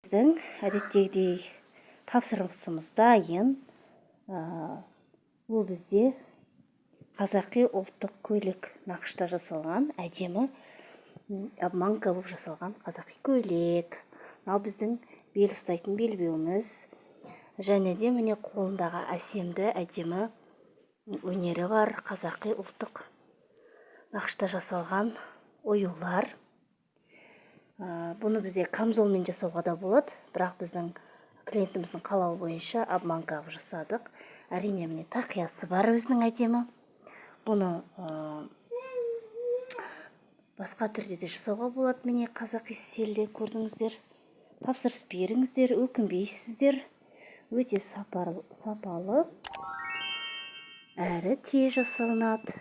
Біздің әдеттегідей тапсырысымыз дайын. Ол бізде қазақи ұлттық көйлек, нақышта жасалған, әдемі обманка болып жасалған қазақи көйлек. Мынау біздің бел ұстайтын белбеуіміз және де, міне, қолындағы әсемді, әдемі өнері бар қазақи ұлттық нақышта жасалған оюлар. Бұны бізде камзолмен жасауға да болады, бірақ біздің клиентіміздің қалауы бойынша обманка қылып жасадық. Әрине, міне, тақиясы бар өзінің әдемі. Бұны басқа түрде де жасауға болады. Міне, қазақи стильде, көрдіңіздер. Тапсырыс беріңіздер, өкінбейсіздер. Өте сапалы әрі тез жасалынады.